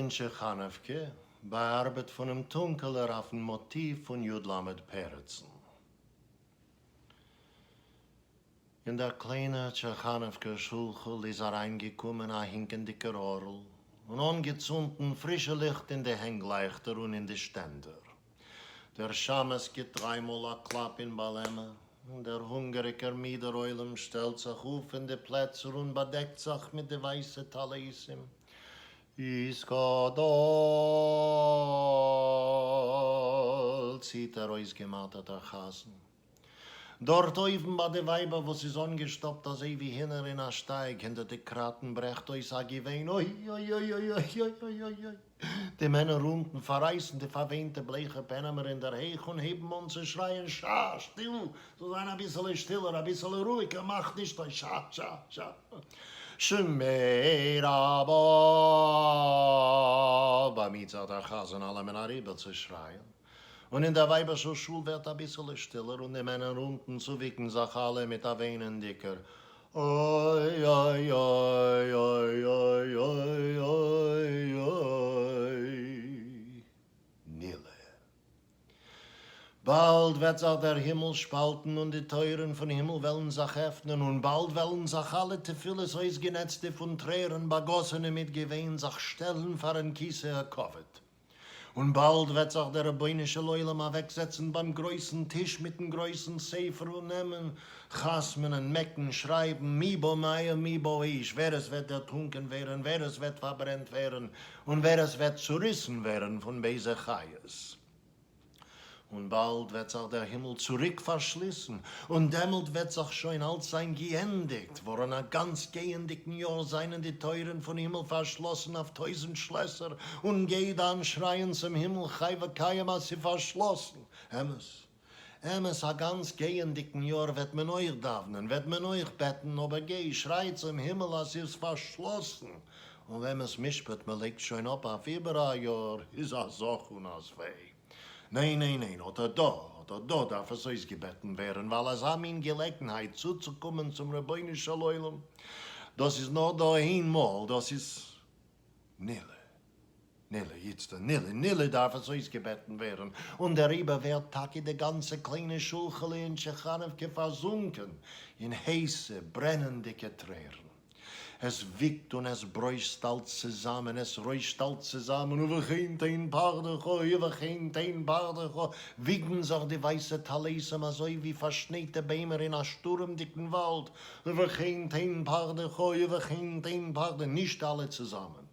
אין טשעכאנעווקע, באארבעט פונעם טונקעלער אויפן מאטיוו פון י ל פרצן. אין דער קליינער טשעכאנעווקער שולכל איז אריינגעקומען א הינקענדיקער ארל און אנגעצונדן פרישע ליכט אין די הענגלייכטער און אין די שטענדער. דער שמש גיט דריי מאל א קלאפ אין באלעמער, און דער הונגעריקער מידער עולם שטעלט זיך אויף אין די פלעצער און באדעקט זיך מיט די ווייסע טליתים. ישגדול! ציט דער אויסגעמאטערטער חזן. דארט אויבן ביי די ווייבער וואס איז אנגעשטאפט אזוי ווי הינער אין א שטייג הינטער די קראטן ברעכט אויס א געוויין אוי אוי אוי אוי אוי אוי אוי אוי אוי. די מענער אונטן פאררייסן די פארוויינטע בלייכע פענעמער אין דער הייך און הייבן אן צו שרייען שאַ! שטיל! זאל זיין אביסעלע שטילער, אביסעלע רואיגער, מאכט נישט אוי שאַ! שאַ! שאַ! שמי רבא! באמיט זיך דער חזן אלעמען אריבערצושרייען, און אין דער ווייבערשער שול ווערט אביסעלע שטילער און די מענער אונטן צואוויגן זיך אלע מיט א וויינענדיקער אוי אוי אוי אוי אוי אוי אוי אוי נילע. באלד וועט זיך דער הימל שפאלטן און די טויערן פון הימל וועלן זיך עפנען און באלד וועלן זיך אלע תפילות אויסגענעצטע פון טרערן באגאסענע מיט געוויין זיך שטעלן פארן כסא הכבוד. און באלד וועט זיך דער רבונו של עולם אוועקזעצן ביים גרויסן טיש מיטן גרויסן ספר און נעמען חתמ'נען, מעקן, שרייבן, מי במים מי באש, ווער עס וועט דערטרונקען ווערן, ווער עס וועט פארברענט ווערן, און ווער עס וועט צוריסן ווערן פון בייזע חיות. און באַלד וועט זיך דער הימל צוריק פֿאַרשליסן, און דעמאָלט וועט זיך שוין אַלץ זיין געענדיקט, וואָרן אַ גאַנץ גייענדיקן יאָר זיינען די טויערן פֿון הימל פֿאַרשלאָסן אויף טויזנט שלעסער, און גיי דאַן שרייען צום הימל חי וקיים אַז ס'איז פֿאַרשלאָסן. אמת, אמת, אַ גאַנץ גייענדיקן יאָר וועט מען אויך דאַוונען, וועט מען אויך בעטן, אָבער גיי שריי צום הימל אַז ס'איז פֿאַרשלאָסן, און וועמענס משפט מען לייגט שוין אפ אויף איבער א יאר איז א זאך און א זוועי. ניין ניין ניין, אט אט דא, אט אט דא דארף עס אויסגעבעטן ווערן, ווייל אזא מין געלעגנהייט צוצוקומען צום רבונו של עולם, דאס איז נאר דא איין מאל, דאס איז נילע, נילע, איצטער, נילע, נילע דארף עס אויסגעבעטן ווערן, און דעריבער ווערט טאקע די גאנצע קליינע שולכעלע אין טשעכאנעווקע פארזונקען אין הייסע, ברענענדיקע טרערן. עס וויגט און עס ברויזט אלץ צוזאמען, עס רוישט אלץ צוזאמען, ובכן תן פחדך, ובכן תן פחדך, וויגן זיך די ווייסע טליתים אזוי ווי פארשנייטע ביימער אין א שטורעמדיגן וואלד, ובכן תן פחדך, ובכן תן פחדך, נישט אלע צוזאמען.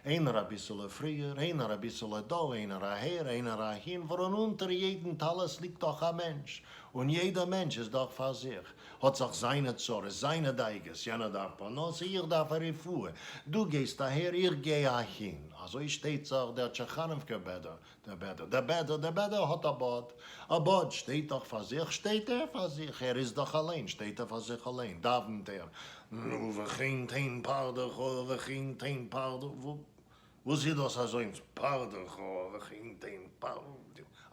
איינער אביסעלע פריער, איינער אביסעלע דא, איינער אהער, איינער אהין, ווארום אונטער יעדן טלית ליגט דאך א מענטש, און יעדער מענטש איז דאך פאר זיך, האט זיך זיינע צרות, זיינע דאגות, יענער דארף פרנסה, איך דארף א רפואה, דו גייסט אהער, איך גיי אהין, אזוי שטייט זיך דער טשעכאנעווקער בעדער, דער בעדער, דער בעדער, דער בעדער האט א באד, א באד, שטייט דאך פאר זיך, שטייט ער פאר זיך, ער איז דאך אליין, שטייט ער פאר זיך אליין, דאווענט ער, נו, ובכן תן פחדך, ובכן תן פחדך, וואס איז דאס אזוינס פחדך, ובכן תן פחדך,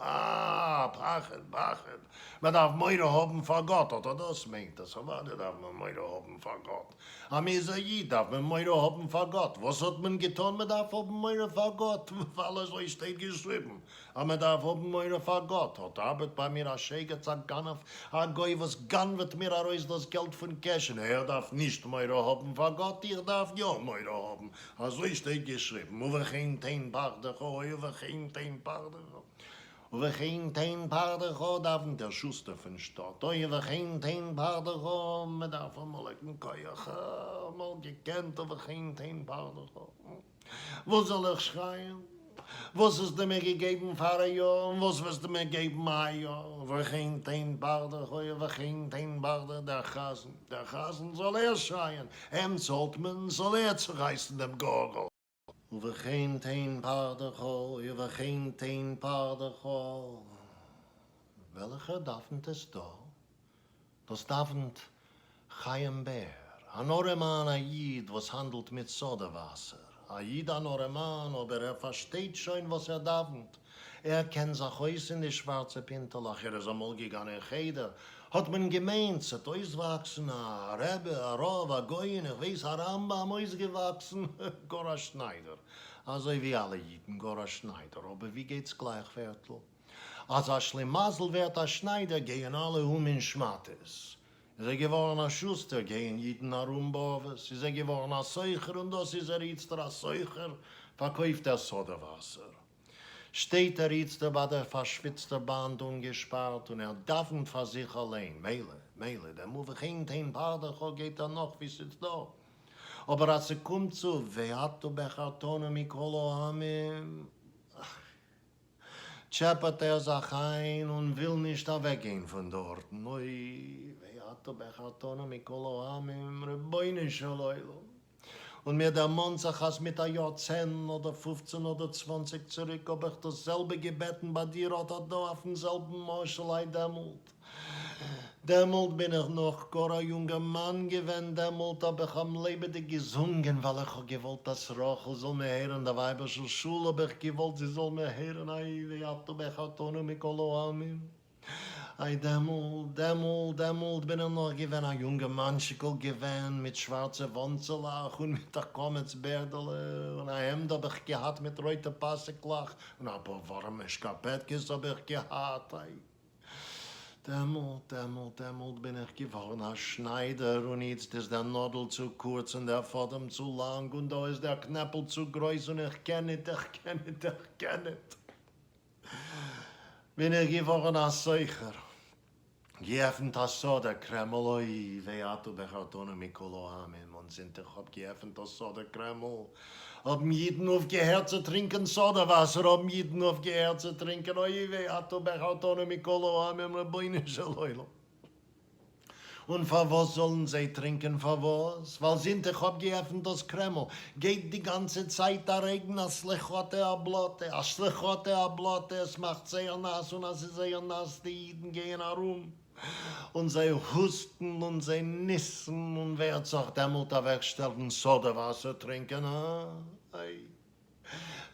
אה, פחד, פחד, מען דארף מורא האבן פאר גאט, אט אט דאס מיינט עס, אוודאי דארף מען מורא האבן פאר גאט. אז מען איז א איד דארף מען מורא האבן פאר גאט, וואס האט מען געטון מען דארף האבן מורא פאר גאט, ווייל אזוי שטייט געשריבן אז מען דארף האבן מורא פאר גאט, האט ארבעט ביי מיר א שייגעץ א גנב א גוי וואס גנב'עט מיר ארויס דאס געלט פון קעשענע, ער דארף נישט מורא האבן פאר גאט, איך דארף יא מורא האבן, אזוי שטייט געשריבן, ובכן תן פחדך ובכן תן פחדך. ובכן תן פחדך דאווענט דער שוסטער פון שטאט, אוי ובכן תן פחדך, מען דארף אמאל האבן כח, אמאל געקענט ובכן תן פחדך, וואס זאל איך שרייען, וואס האסטו מיר געגעבן פאר א יאר און וואס וועסטו מיר געבן היי יאר, ובכן תן פחדך, ובכן תן פחדך, דער חזן, דער חזן זאל ער שרייען, אים צאלט מען, זאל ער צורייסן דעם גארגל. ובכן תן פחדך, ובכן תן פחדך. וועלכער דאווענט עס דא? דאס דאווענט חיים בער, אן ארעמאן א איד וואס האנדלט מיט סאדע וואסער, א איד אן ארעמאן אבער ער פארשטייט שוין וואס ער דאווענט, ער קען זיך אויס אין די שווארצע פינטעלעך, ער איז אמאל געגאנען אין חדר, האט מען געמיינט ס'עט אויסוואקסן א רבי, א רב, א גאון, איך ווייס א רמב ם אויסגעוואקסן גאר א שניידער. אזוי ווי אלע אידן, גאר א שניידער, אבער ווי גייט ס'גלייכווערטל? אז א שלימזל ווערט א שניידער גייען אלע אום אין שמאטעס. איז ער געווארן א שוסטער גייען אידן ארום בארוועס. איז ער געווארן א סוחר און דאס איז ער איצטער א סוחר פארקויפט ער סאדע וואסער. שטייט ער איצטער ביי דער פארשוויצטער באנד אנגעשפארט און ער דאוונט פאר זיך אליין. מילא, מילא, דעם ובכן תן פחדך גייט ער נאך ווי ס'איז דא. אבער אז ס'קומט צו ואתה בחרתנו מכל העמים, אך. טשעפעט ער זיך איין און וויל נישט אוועקגיין פון דארטן, אוי, ואתה בחרתנו מכל העמים, רבונו של עולם! און מיר דערמאנט זיך אז מיט א יאר צען אדער פופצען אדער צוואנציג צוריק האב איך דאס זעלבע געבעטן ביי דיר אט אט דא אויפן זעלבן משל, איי דעמאלט, דעמאָלט בין איך נאָך גאָר אַ יונגערמאַן געווען. דעמאָלט האָב איך אַם לעבעדיק געזונגען, ווײַל איך האָב געוואָלט, אַז רחל זאָל מיר הערן. דער ווײַבערשער שול האָב איך געוואָלט, זי זאָל מיר הערן. אַי, ואתה בחרתנו מכל העמים. אַי, דעמאָלט, דעמאָלט, דעמאָלט בין איך נאָך געווען אַ יונגערמאַנטשיקל געווען, מיט שוואַרצע וואָנצעלעך און מיט אַ קמץ בערדעלע, און אַ העמד האָב איך געהאַט מיט רויטע פּאַסיקלעך, און אַ פּאָר וואַרעמע שקאַרפּעטקעס האָב איך געהאַט. אַי. דעמאָלט, דעמאָלט, דעמאָלט בין איך געװאָרן אַ שנײַדער, און איצט איז דער נאָדל צו קורץ און דער פֿאָדעם צו לאַנג, און דאָ איז דער קנעפּל צו גרױס, און איך קען ניט, איך קען ניט, איך קען ניט. בין איך געװאָרן אַ סוחר, געעפֿנט אַ סאָדע-קרעמל, אױ, ואתה בחרתנו מכל העמים, און זינט איך האָב געעפֿנט דאָס סאָדע-קרעמל, האבן אידן אויפגעהערט צו טרינקען סאדע וואסער, האבן אידן אויפגעהערט צו טרינקען אוי ואתה בחרתנו מכל העמים רבונו של עולם. און פארוואס זאלן זיי טרינקען פארוואס? ווייל זינט איך האב געעפנט דאס קרעמל גייט די גאנצע צייט א רעגן א סליחותע א בלאטע א סליחותע א בלאטע עס מאכט זייער נאס און אז ס'איז זייער נאס די אידן גייען ארום און זיי הוסטן און זיי ניסן, און ווערט זיך דעמאלט אוועקשטעלן סאדע וואסער טרינקען, הא? איי.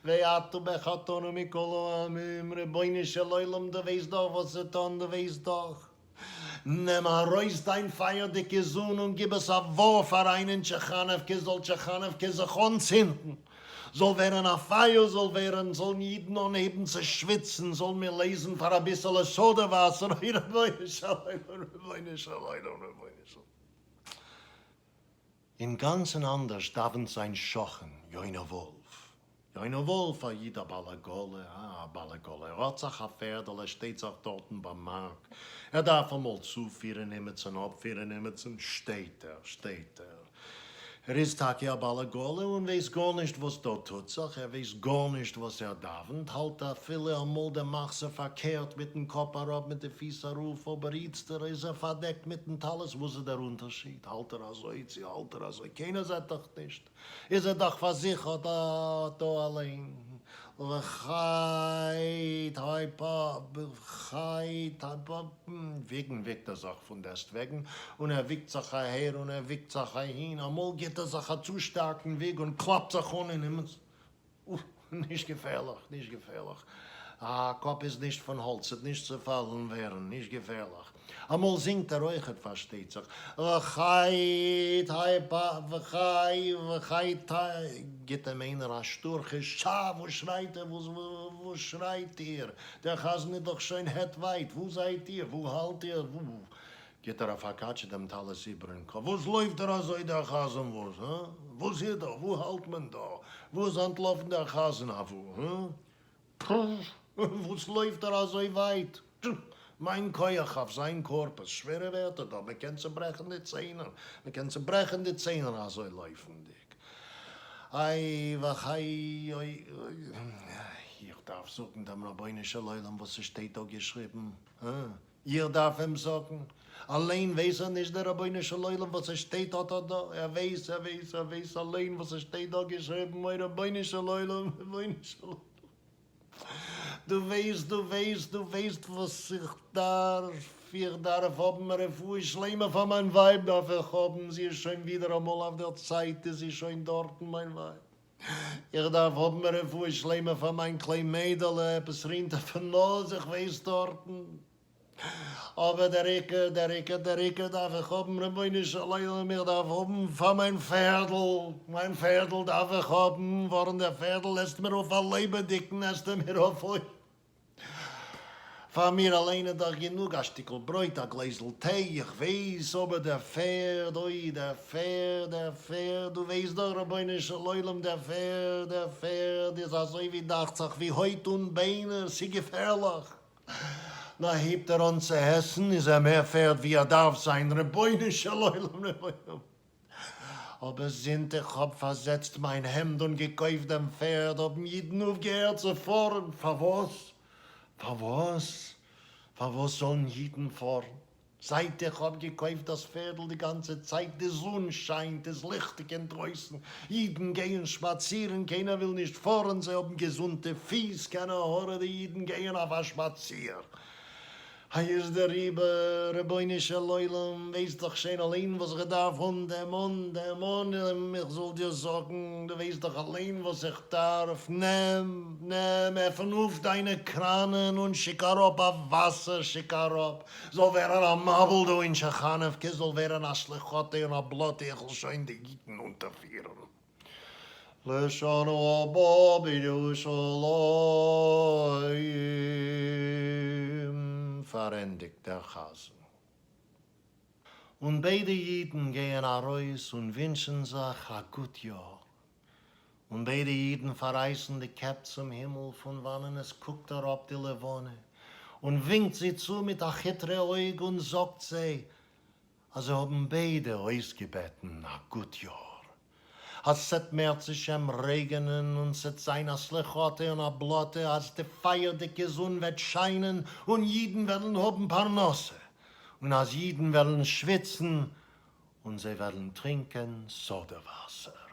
ואתה בחרתנו מכל העמים, רבונו של עולם דו ווייסט דאך וואס צו טון, דו ווייסט דאך. נעם ארויס דיין פייערדיגע זון און גיב עס א ווארף אריין אין טשעכאנעווקע, זאל טשעכאנעווקע זיך אנצינדן, זאל ווערן א פייער, זאל ווערן, זאלן אידן אנהייבן צו שוויצן, זאלן מיר לעזן פאר אביסעלע סאדע וואסער, אוי רבונו של עולם, רבונו של עולם, רבונו של עולם. אינגאנצן אנדערש דאווענט זיין שכן יונה וואלף. יונה וואלף, א איד א בעל עגלה, אה, א בעל עגלה, ער האט זיך א פערדעלע, ער שטייט זיך דארטן ביים מארק, ער דארף אמאל צופירן אימיצן, אפפירן אימיצן, שטייט ער, שטייט ער. ער איז טאקע א בעל עגלה און ווייסט גארנישט וואס דא טוט זיך, ער ווייסט גארנישט וואס ער דאווענט, האלט אפילו אמאל דעם מחזור פארקערט מיטן קאפ אראפ מיט די פיס ארויף, אבער איצטער איז ער פארדעקט מיטן טלית, וואס איז דער אונטערשיד, האלט ער אזוי צו האלט ער אזוי, קיינער זעט דאך נישט. איז ער דאך פאר זיך אט דא אליין. וחי חי וויגן וויגט ער זיך פון דעסטוועגן, און ער וויגט זיך אהער און ער וויגט זיך אהין, אמאל גיט ער זיך א צו שטארקן וויג און קלאפט זיך אן אין הימל, נישט געפערליך, נישט געפערליך. א קאפ איז נישט פון האלץ, ס'וועט נישט צעפאלן ווערן, נישט געפערליך. אמאל זינגט ער אויכעט פארשטייט זיך, וחי תאי פ וחי וחי תאי, גיט אים איינער א שטורכע, שאַ, וואס שרייט ער, וואס וואס שרייט איר, דער חזן איז דאך שוין העט ווייט, וואו זייט איר, וואו האלט איר, וואו. גיט ער א פארקאטשע דעם טלית איבערן קאפ, וואס לויפט ער אזוי דער חזן וואס, הא? וואס איז דא, וואו האלט מען דא, וואו איז אנטלאפן דער חזן אוואו, הא? פ, וואס לויפט ער אזוי ווייט? ט, מיין כח אויף זיין קארפוס, שווערע ווערטער דא, מען קען צוברעכן די ציינער, מען קען צוברעכן די ציינער אזוי לויפנדיג. איי וחי אוי אוי, איך דארף זאגן דעם רבונו של עולם וואס ס'שטייט דא געשריבן, הא? איך דארף אים זאגן? אליין ווייס ער נישט דער רבונו של עולם וואס עס שטייט אט אט דא, ער ווייס, ער ווייס, ער ווייס אליין וואס עס שטייט דא געשריבן, אוי רבונו של עולם, רבונו של עולם, דו ווייסט, דו ווייסט, דו ווייסט וואס איך דארף, איך דארף האבן רפואה שלימה פאר מיין ווייב דארף איך האבן, זי איז שוין ווידער אמאל אויף דער צייט איז זי שוין דארטן מיין ווייב. איך דארף האבן רפואה שלימה פאר מיין קליין מיידעלע, עפעס רינט אויפן נאז, איך ווייס דארטן. אבער דער עיקר, דער עיקר, דער עיקר דארף איך האבן, רבונו של עולם, איך דארף האבן פאר מיין פערדל, מיין פערדל דארף איך האבן, ווארום דער פערדל עסט מיר אויף א לעבעדיקן, עסט ער מיר אויף, אוי. פאר מיר אליין איז דאך גענוג א שטיקל ברויט, א גלעזל טיי, איך ווייס, אבער דער פערד, אוי, דער פערד, דער פערד, דו ווייסט דאך, רבונו של עולם, דער פערד, דער פערד איז אזוי ווי דאכט זיך, ווי הויט און ביינער, ס'געפערליך. נאר הייבט ער אן צו עסן, איז ער מער פערד ווי ער דארף זיין, רבונו של עולם, רבונו. אבער זינט איך האב פארזעצט מיין העמד און געקויפט דעם פערד האבן אידן אויפגעהערט צו פארן. פארוואס? פארוואס? פארוואס זאלן אידן פארן? זייט איך האב געקויפט דאס פערדל די גאנצע צייט די זון שיינט איז ליכטיג אינדרויסן, אידן גייען שפאצירן קיינער וויל נישט פארן זיי האבן געזונטע פיס קיין עין הרע די אידן גייען אויף א שפאציר. איז דעריבער, רבונו של עולם, ווייסט דאך שוין אליין וואס איך דארף אן דעם, אן דעם, אן דעם, איך זאל דיר זאגן, דו ווייסט דאך אליין וואס איך דארף, נעם, נעם, עפן אויף דיינע קראנען און שיק אראפ א וואסער, שיק אראפ, זאל ווערן א מבול דא אין טשעכאנעווקע, זאל ווערן א סלעכאטע און א בלאטע, איך זאל שוין די אידן אונטערפירן. לשנה הבאה בירושלים, פארענדיגט דער חזן. און ביידע אידן גייען ארויס און ווינטשן זיך א גוט יאר. און ביידע אידן פאררייסן די קעפ צום הימל פון וואנען עס קוקט אראפ די לבנה, און ווינקט זי צו מיט א כיטרע אויג און זאגט זיי אז זיי האבן ביידע אויסגעבעטן א גוט יאר. אז ס'עט מערצעשעם רעגענען און ס'עט זיין א סלעכאטע און א בלאטע, אז די פייערדיגע זון וועט שיינען און אידן וועלן האבן פרנסה, און אז אידן וועלן שוויצן און זיי וועלן טרינקען סאדע וואסער.